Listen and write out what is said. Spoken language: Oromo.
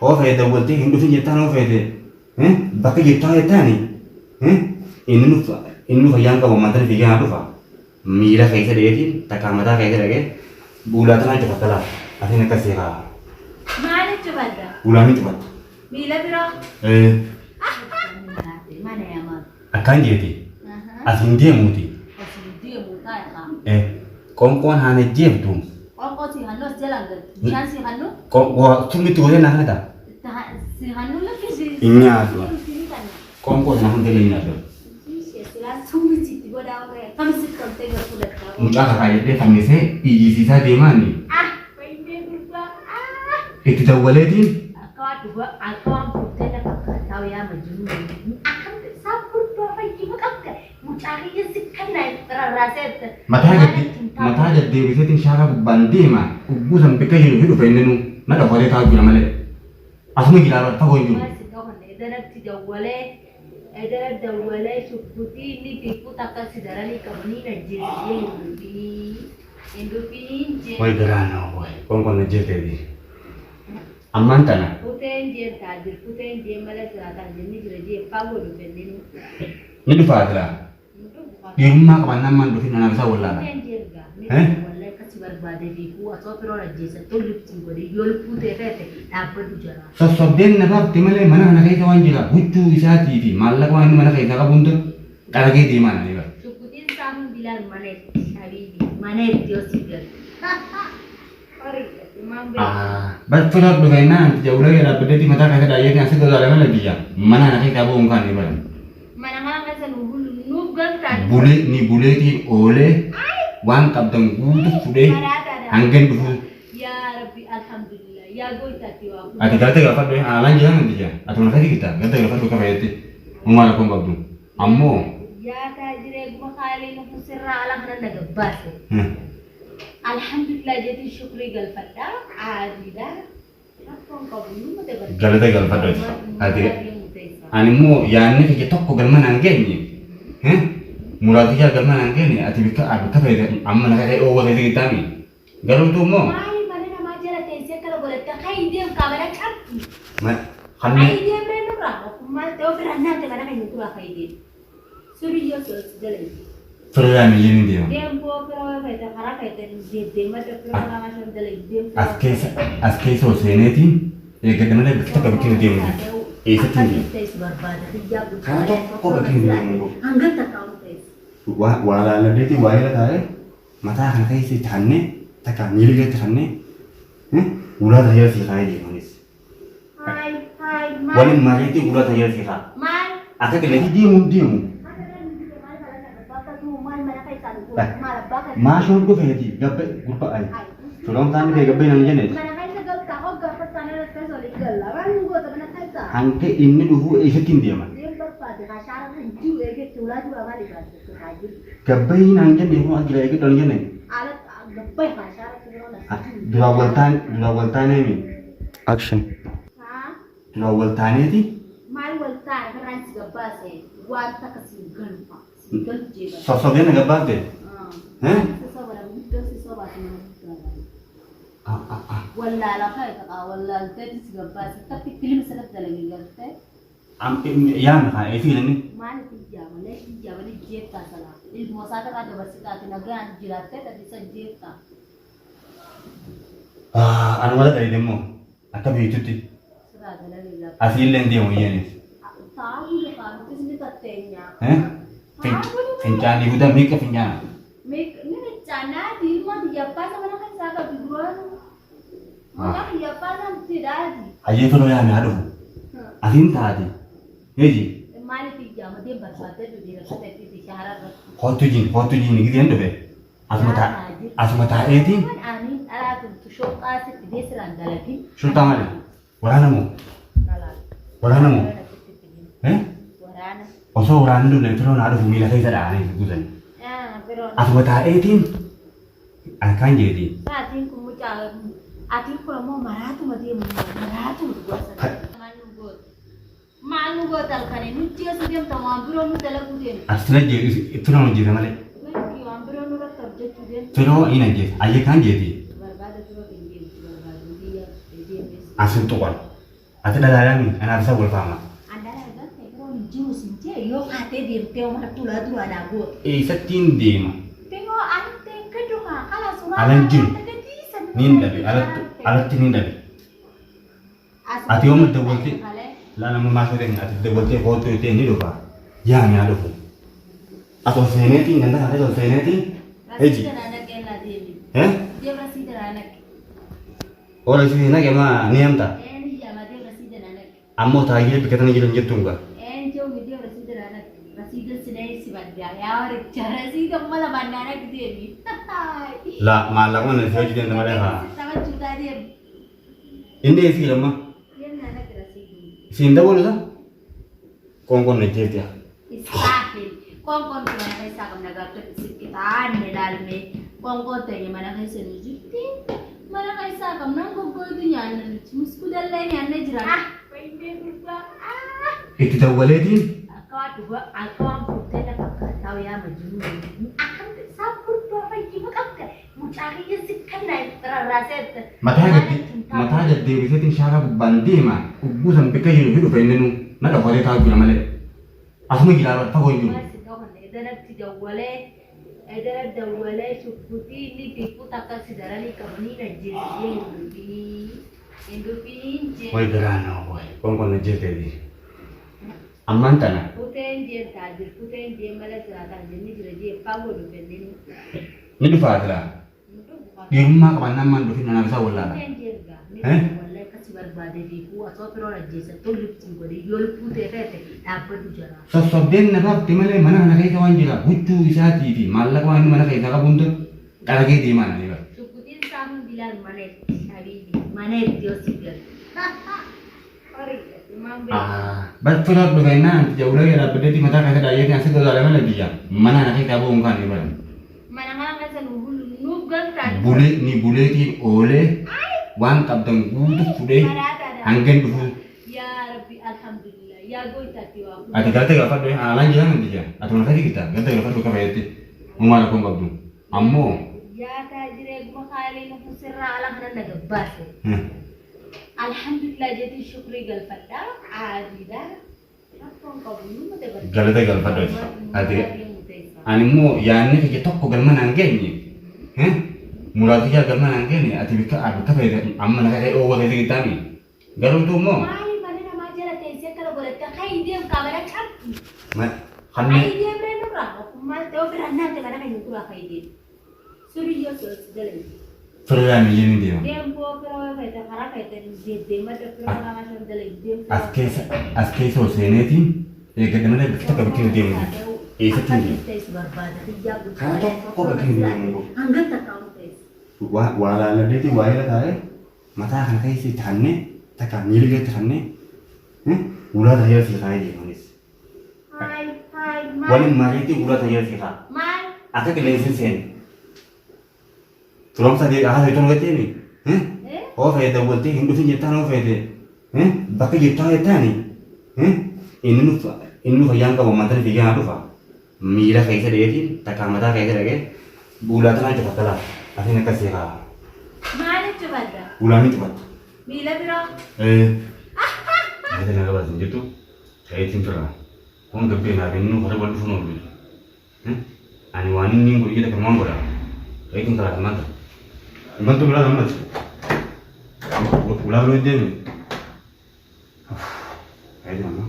Hoo feete dawwaltee hin dhufin jettaan hoo feete bakka jirtaa jettaani inni nu inni nu fayyaan qabu ammaan tana fiigee naa dhufa. Miila keessa dheetiin takkaa mataa keessa dhaqee buulaa tanaa cufatta laa. Atiin akkas sii kaa. Maaliif cufatta? Ulaa ni cufatta. Miila biroo? Ee. Mana yamaa. Akkaan jeeti. Asiin deemuuti. Asiin deemuu taa'e kaa. Ee. Qoonqoon haan ajjeeftu. Qoonqoo sii hannuu as jalaan galti. Bishaan sii hannuu? Qoonqoo tummitti gootee naa kanata. Sii hannuu lakkisi. Hin nyaatu. Qoonqoo sana hunda illee hin nyaatu. Mucaa kakaa jedhee fannisee iyyisiisaa deemaani. Itti dawwaleetiin. Akka waan dhugaa akka waan fuutee na fakkaataa yaa majinuu. Akkam isaan gurbaa fayyima qabda. Mucaa kiyya si kannaa rarraasee. Mataa gadi mataa gad deebiseetiin shaaraa gubbaan deema. Ugguu san bikka jiru hin dhufe inni nu na dhokatee taa'u jira malee. Asuma jira bara fagoo hin jiru. Maal si dhokane edanatti dawwalee edana dawwalee shubbutii inni fiiffuu takka si daranii qabanii na jeesee hin dhufinii hin dhufinii jee. Way garaa na way qoonqoon na jeeteeti. Ammaan tana. Futeen jeen taajir futeen jeen mala jiraataa jenni jira jee fagoo dhufenninu. Ni dhufaa silaa. Dhiirummaa qabaannaan maan dhufin anaaf isaa wallaala. Futeen jeen gaa ni Eh? wallahi akkasi barbaade fiifuu asoo firoon ajjeessa tun lubbuun godhe yoo lubbuu ta'e feete dhaabbadhu jaraa. Sossobdeen na baafte malee mana kana keessa waan jira huccuu isaatii fi maallaqa waan inni mana keessaa qabu hunda xaragee deemaa nani bara. Shubbutiin isaa hundi ilaal mana itti habiibi mana itti yoo si galu. Horii maan beeku. Bar fira dhufeennaan anti jawulee dhaabbateetti mataa keessa dhaayyeetiin asii godaale malee biyya mana kana keessaa bu'uun kaan ni baran. Mana kana keessa nu bulu nuuf galtaa. Bulee ni buleetiin oolee waan qabdan guutu fudhee hangan dhufu. Yaa Rabbi alhamdulillah yaa goytaatti waa Ati galata galfadhu alaan jira miti jira. Ati mana keessa jirta galata galfadhu akka fayyatti. Uumaa rakkoon qabdu. Ammoo. Yaa taajiree guma kaalee nu sirraa ala kana na gabbaase. Alhamdulillah jeetiin shukrii galfadha aadiidha. Rakkoon qabu numa dabarsa. Galata galfadhu ati. Ati ani immoo yaadni kiyya tokko galma naan geenye. Muraasa kiyya galma naan geenye ati bikka bikka feete amma na kakee dhoowwa keessa jirtaami. Garuu tu immoo. Maali mana namaa jala teessee akkana godhatte hayi deem kaa mana cabbi. Kan Hayi deem ree nurraa maal ta'e ofirraa naante mana keenya duraa hayi deem. Suriyyoo si ol si jala itti. Firraa miyyeen hin deema. Deem boo fira feete karaa feete deddeemmadha fira karaa shan jala itti deem. As keessa as keessa ol seeneetiin eeggadha malee bakki takka bakki hin deemu jechuudha. Eessatti hin deemu? Teessu barbaada biyyaa Karaa tokko bakki hin deemu. Hangam takka ol teessu. Waa waa laalladheetiin waa irra taa'ee mataa kana keessa itti hannee takka miila jalatti hannee ulaa tajaajila sii kaa'ee deemanis. Haay haay maal Waliin mariitii ulaa tajaajila sii kaa'a. maal. Akka qilleensi deemu hin deemu. Maashoon dhufeeti gabba gurba ayi. Firoon kaan dhufee gabba hin jenneeti. Hanga inni dhufuu eessatti hin deeman. Gabba hin hin jenne kun as jira eeggadhu hin jenne. Duraan waltaan duraan waltaaneemi. Action. Duraan waltaaneeti. Maal waltaan irraan si gabbaase waan takka si galfa si galu jeeba. Sossobdee na gabbaafte. Wallaala ka'e ta'a wallaalteetti si gabbaase akkatti filima sanatti dalagee galtee. Yaame kaa eessi jedhani. Maaliif ijjaamalee ijjaamalee jeettaa sana ilmoo isaa irraa dabarsitaati nagaan jiraattee tati isa jeettaa. Anuma dhadhayde immoo akka beektutti Sirraa dalagee gaafa. asii illee hin deemu iyyeenis. Taa'uu lafaa nutis ni tatteenyaa. Fincaanii guddaa meeqa fincaana? Ni fincaanaa ilmoo xiyyaffaa isa mana keessaa qabdi duraanu. Mana xiyyaffaa san tidhaati. Hayyee firoo yaame haa dhufu. Asiin taate. Heeji. Maaliif ijjaamatee barbaadde dhiira ta'etti shaara irratti. Hoottu jiin hoottu jiin gizeen dhufe. Asuma taa asuma taa'eetiin. Waan ani dhalaa tuntu shooqaa sitti deesiraan dalagin. Shurtaa maali? Waraana moo? Waraana moo? Eh? Waraana. Osoo waraanni dhufne firoon haa dhufu miila keessa dha'anii guutan. Asuma taa'eetiin akkaan jeeti. Sa'aatiin kun mucaa atiin kun ammoo maraatuma deemu maraatuma dhugaa Maal nu goota? Maal nu goota halkanii? Nu jeesu deemta waan biroo nu dalaguu deemta. Ati sila firoon hojjeta malee. Lakki waan biroo nurratti hojjechuu deemta. Firoo hin ajjeesa. Ayyee kaan jeeti. Barbaada firoo hin deemtu barbaadu biyya deemes. Asin tuqan. Ati dhalaadhaami anaaf isa wal faama. An dhalaa garte firoon hin jiru sin jee yoo kaatee deemtee homaattuu laa duraa naa goota. Eessattiin deema? Firoo alatti hin gadu kaa kala suuraa Alan jiru. gadii Niin dhabe alatti alatti niin dhabe. Ati yoom dawwaltee? Laala amma maal ta'e ati dawwaltee kootu jettee ni dhufa. Yaa ni haa dhufu. Ati ol seeneetiin ganda kana keessa ol seeneetiin eji. Eh? Ol si naqe maa ni hamta. Ammoo taayee bikka tana jiran jettuun gaa. La maallaquma na si hojii deemta malee haa. Inni eessi jedhama? Siin dawwalu isa? Qoonqoon na jeetti. Istaahil. Qoonqoon mana keessaa qabna gaafa sitti taanne ilaalme. Qoonqoon teenya mana keessa nu jirti. Mana keessaa qabna goggootu nyaanna nuti. Muskudallee nyaanne jira. Ah, baay'ee gurbaa. Ah. Itti dawwaleetiin Akka waan dhugaa akka waan furtee lafa akkaataa yaa majinuu. Akkamitti isaan gurbaa fayyima qabda. Mucaa kiyya si kannaa rarraaseetta. Mataa gadi mataa gad deebiseetiin shaaraa gubbaan deema. Ugguu san bikka jiru hin dhufe inni nu na dhokatee taa'u jira malee. Asuma jira bara fagoo hin jiru. Maal si qabanne edanatti dawwalee edana dawwalee shukkutii inni fiiquu takka si daranii qabanii na jeesee hin dhufinii hin dhufinii jee. Way garaa na way qoonqoon na jeeteeti. Ammaan tana Kuteen jeen taajir kuteen jeen mala jiraataa jenni jira jee fagoo dhufenninu. Ni dhufaa silaa. Hin dhufu. Dhiirummaa qabannaan maan dhufin anaaf isaa wallaala. Kuteen jeen gaa ni Eh? wallee akkasi barbaade fiiquu osoo firoon ajjeessa toliftiin godhe yoo lubbuu ta'e feete dhaabbadhu jaraa. Sossobdeen na baafte malee mana kana keessa waan jira huccuu isaatii fi maallaqa waan inni mana keessaa qabu hunda qaragee deemaa nani bara. Shukkutiin isaa hundi ilaal mana itti habiibi mana itti yoo si galu. Horii maan beeku. Bar fira dhufeennaan anti jawulee jedha dhaabbateetti mataa keessa dhaayyeetiin asii gosaale malee biyya mana kana keessaa bu'uun kaan ni bara. Mana kana keessa nu bulu nuuf galtaa. Bulee ni buleetiin oolee waan qabdan guutu fudhee hangan dhufu. Yaa Rabbi alhamdulillah yaa goytaatti waa kun. Ati galata galfadhu alaan jiran miti jira. Ati mana keessa jirta galata galfadhu qaba jetti. Uumaa rakkoon qabdu. Ammoo Yaa taajiree guma kaalee nu sirraa ala kana na gabbaase. Alhamdulillah jeetiin shukrii galfadha aadiidha. Rakkoon qabu numa dabarsa. Galata galfadhu ati. Ati ani immoo yaadni kiyya tokko galma naan geenye. Muraasa kiyya galma naan geenye ati bikka bikka feete amma na kakee dhoowwa keessa jirtaami. Garuutu immoo Maali mana namaa jala teessee akkana godhatte kayi deem kaamera cabbi. Kanneen Kayi deem ree nurraa maal ta'e ofirraa naante mana keenya duraa kayi deem. Suriyyoo si ol si dalagi. Firraa miyyeen hin deema. Deem boo fira feete karaa feete deddeemadha fira lama shan dalagi deem. As keessa ol seeneetiin eeggadha malee bakki tokko bakki hin deemu jechuudha. Eessatti hin deemu? Karaa tokko bakki hin deemu. Hangam takka ol teessu. Waa laalladheetiin waa irra taa'ee mataa kana keessa itti hannee takka miila keessa hannee ulaa tajaajila sii kaa'ee deemanis. Haay haay maal Waliin mariitiin ulaa tajaajila sii kaa'a. Maal Akka qilleensi hin seenne. Firoomsa ta'e haasa jechuun gatteemi. Eh? Hoo feete dawwaltee hin dhufin jettaan hoo feete bakka jirtaa jettaani inni nu inni nu fayyaan qabu ammaan fiigee naa dhufa. Miila keessa dheetiin takka mataa keessa dhaqee ulaa tanaa cufatta laata. Atiin akkasii kaa. Maaliif cufadda? Ulaa ni cufatta. Miila biroo? Gata na gabaas hin jirtu ta'eetiin firraa. Kun gabbee naaf inni karaa wal dhufuun oolu. Ani waan inni hin godhu jedhe kanumaan godha. Ta'eetiin karaa kan maanta. Imaltu biraa gammadu. Ulaa biroo hin deemne. Ta'eetiin amma.